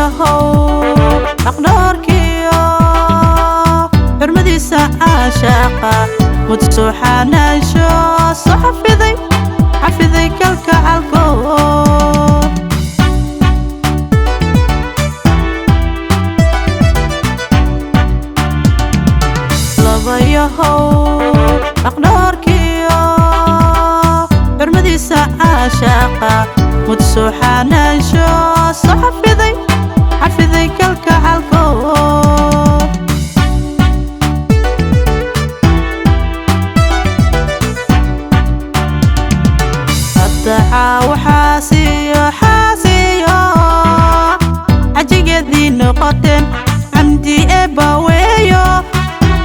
Labayahow aqdhoorkiyo xurmadiisa caashaaqa mudsoo xanaansho soo xafiday xafiday kalgacalko. Labayahow aqdhoorkiyo xurmadiisa caashaaqa mudsoo xanaansho soo xafiday xafiday kalgacalko. Hadda xaasiyo xaasiyo xajigeedii noqoteen xamdi eebbaweeyo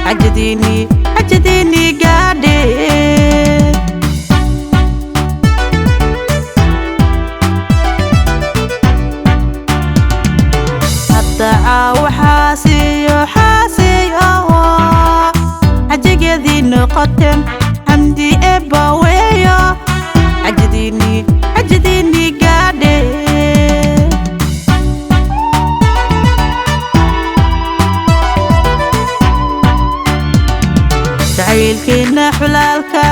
xajadiini xajadiini gaadhe. Hadda xaasiyo xaasiyo xajigeedii noqoteen xamdi eebbaweeyo xajadiini xajadiini gaadhe. Jacaylkiina xulaalka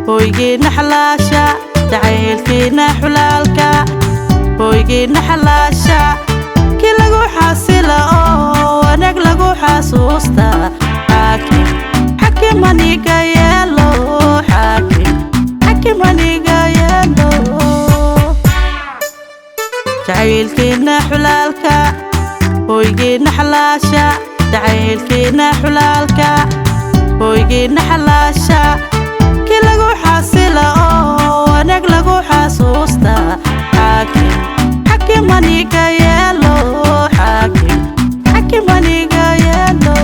hoygiina xalaasha, jacaylkiina xulaalka hoygiina xalaasha, kii lagu xasila oo wanaag lagu xasuusta. Xaakim xakim aniga yeelo, xaakim xakim aniga yeelo. Jacaylkiina xulaalka hoygiina xalaasha, jacaylkiina xulaalka hoygiina xalaasha, kii lagu xasila oo wanaag lagu xasuusta. Xaakim xakim aniga yeelo, xaakim xakim aniga yeelo.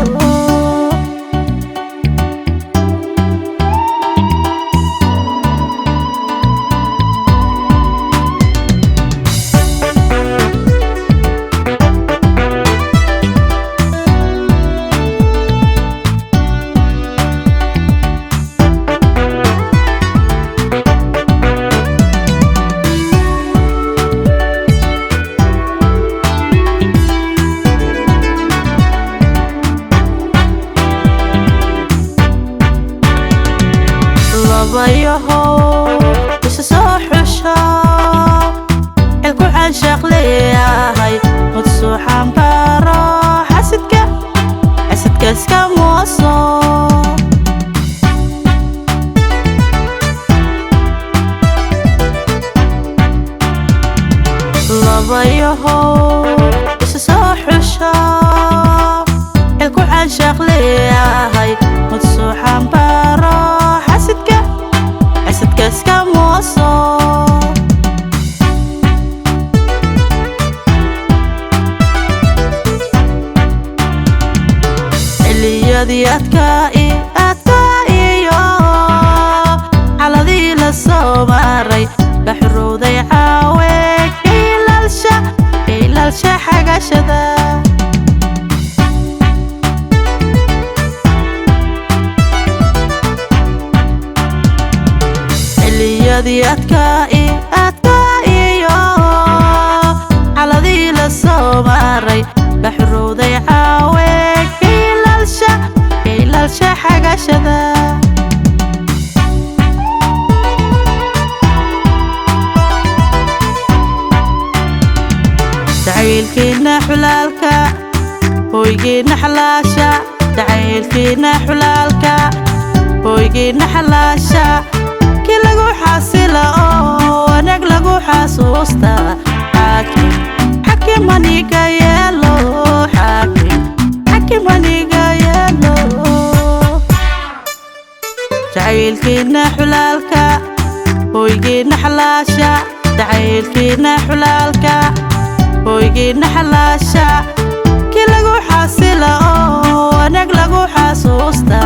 Labayahow isa soo xusho xilku canshaaq leeyahay mudsoo xambaaro xasidka xasidka iska mooso. Labayahow isa soo xusho xilku canshaaq leeyahay mudsoo xambaaro xasidka xasidka iska mooso. Xilliyadii adkaa adkaa iyo xaladii la soo maray la xurowday caawe kailalsha kailalsha xagashada. Xilliyadii adkaa adkaa iyo xaladii la soo maray la xurowday caawe kailalsha kailalsha xagashada. Jacaylkiina xulaalka hoygiina xalaasha, jacaylkiina xulaalka hoygiina xalaasha, kii lagu xasila oo wanaag lagu xasuusta. Xaakim xakim aniga yeelo, xaakim xakim aniga yeelo. Jacaylkiina xulaalka hoygiina xalaasha, jacaylkiina xulaalka hoygiina xalaasha, kii lagu xasila oo wanaag lagu xasuusta.